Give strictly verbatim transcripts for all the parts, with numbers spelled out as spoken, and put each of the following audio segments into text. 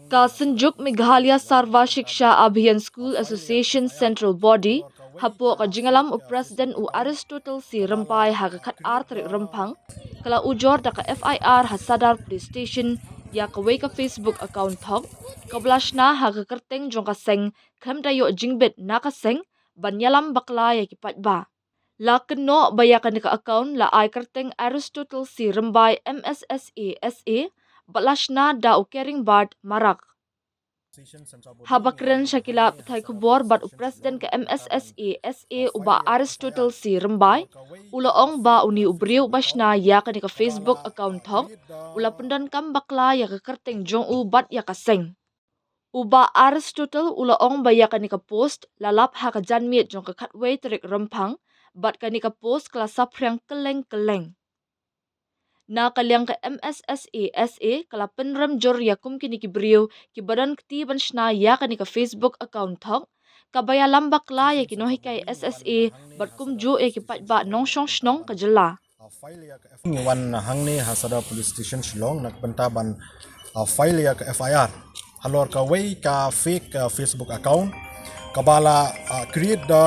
Ka Synjuk Meghalaya Sarva Shiksha Abhiyan School Association Central Body, hapoh ka jingïalam u President u Aristotle C Rymbai ha ka khatar tarik Rymphang, ka la ujor da ka F I R ha Sadar Police Station ïa kawei ka Facebook account thok kaba la shna ha ka kyrteng jong ka seng khlem da ïoh jingbit na ka seng ban ïalam bakla ïa ki paidbah. La kynnoh ba ïa kane ka account la ai kyrteng Aristotle C Rymbai M S S A S A, bad la shna da u Caring Bard Marak. Haba kren sha ki lad pathai khubor bad u President ka M S S A S A u Bah Aristotle C Rymbai, u la ong ba une u briew ba shna ïa kane ka Facebook account thok u la pyndonkam bakla ïa ka kyrteng jong u bad ïa ka seng. U Bah Aristotle u la ong ba ïa kane ka post la lap ha ka janmiet jong ka khatwei tarik Rymphang, bad kane ka post ka la saphriang kylleng kylleng. Na ka liang ka M S S A S A ka la pynrem jur ïa kum kine ki briew kiba don kti ban shna ïa kane ka Facebook account thok kaba ïalam bakla ïa ki nonghikai S S A bad kumjuh ïa ki paidbah nongshong shnong ka jylla. Ngi wan hangne ha Sadar Police Station Shillong na ka bynta ban, uh, file ïa ka F I R halor kawei ka fake, uh, Facebook account kaba la, uh, create da,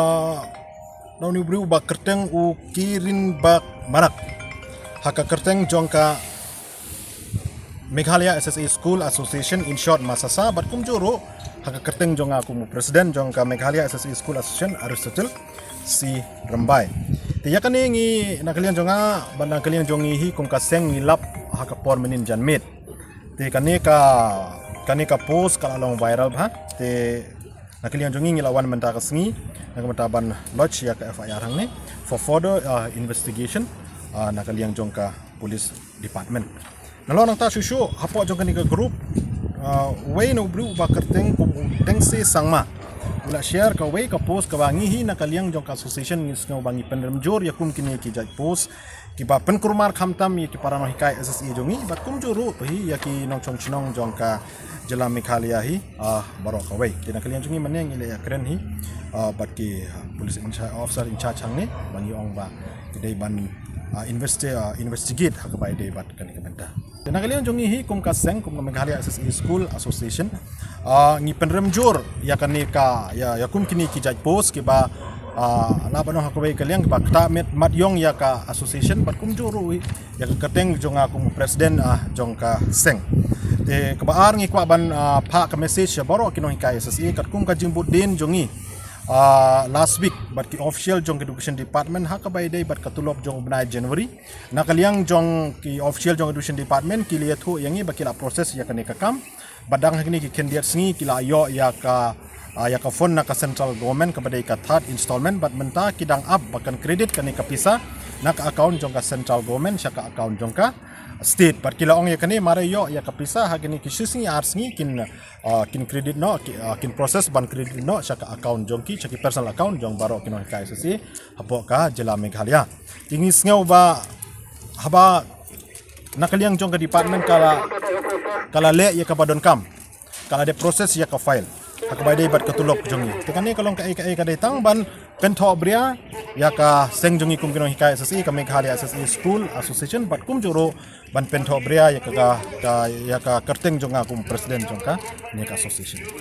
da une u briew ba kyrteng u Kirin Bak Marak ha ka kyrteng jong ka Meghalaya S S A School Association, in short MASASA, bad kumjuh ruh ha ka kyrteng jong nga kum u President jong ka Meghalaya S S A School Association, Aristotle C Rymbai. Te ïa kane ngi, na ka liang jong nga bad na ka liang jong ngi hi kum ka seng ngi lap ha ka por mynnin janmiet. Te kane ka, kane ka post ka la long viral bha. Te na ka liang jong ngi ngi la wan mynta ka sngi na ka bynta ban lodge ïa ka F I R hangne for further, uh, investigation, uh, na ka liang jong ka police department. Nalor nangta shuh shuh hapoh jong kane ka group, uh, wei na u briew uba kyrteng kum u Tengse Sangma u la share kawei ka post kaba ngi hi na ka liang jong ka association ngi sngew ba ngi pynrem jur ïa kum kine ki jait post kiba pynkulmar khamtam ïa ki para nonghikai S S A jong ngi bad kumjuh ruh hi ïa ki nongshong shnong jong ka jylla Meghalaya hi, ah, baroh kawei. Te na ka liang jong ngi mynne ngi la ïakren hi, ah, bad ki, ah, police in charge, officer in charge hangne ba ngi ong ba ki dei ban, ah, investi-, ah, investigate ha kaba ïadei bad kane ka bynta. Te na ka liang jong ngi hi kum ka seng, kum ka Meghalaya S S A School Association, ah, ngi pynrem jur ïa kane ka, ïa, ïa kum kine ki jait post kiba, ah, lah ban ong ha kawei ka liang kiba ktah met mat ïong ïa ka association bad kumjuh ruh ïa ka kyrteng jong nga kum u President, ah, jong ka seng. Te kaba ar ngi kwah ban, ah, phah ka message ïa baroh ki nonghikai S S A katkum ka jingbudien jong ngi, ah, last week bad ki official jong ka Education Department ha kaba ïadei bad ka tulop jong u bnai January. Na ka liang jong ki official jong Education Department ki la ïathuh ïa ngi ba ki la process ïa kane ka kam. Bad dang ha kine ki khyndiat sngi ki la ïoh ïa ka, ah, ïa ka fund na ka central government kaba dei ka third installment bad mynta ki dang ap ba kan credit kane ka pisa na ka account jong ka central government sha ka account jong ka state. Bad ki la ong ïa kane mar ïoh ïa ka pisa ha kine ki shi sngi ar sngi kin, ah, kin credit noh, ki, ah, kin process ban credit noh sha ka account jong ki, sha ki personal account jong baroh ki nonghikai S S A hapoh ka jylla Meghalaya. Te ngi sngew ba haba na ka liang jong ka department ka la, ka la leh ïa kaba donkam, ka la dep process ïa ka file ha kaba ïadei bad ka tulop jong ngi. Te kane ka long kaei kaei ka dei tang ban pynthohbria ïa ka seng jong ngi kum ki nonghikai S S A, ka Meghalaya S S A School Association bad kumjuh ruh ban pynthohbria ïa ka, ka, ka, ïa ka kyrteng jong nga kum President jong kane ka association.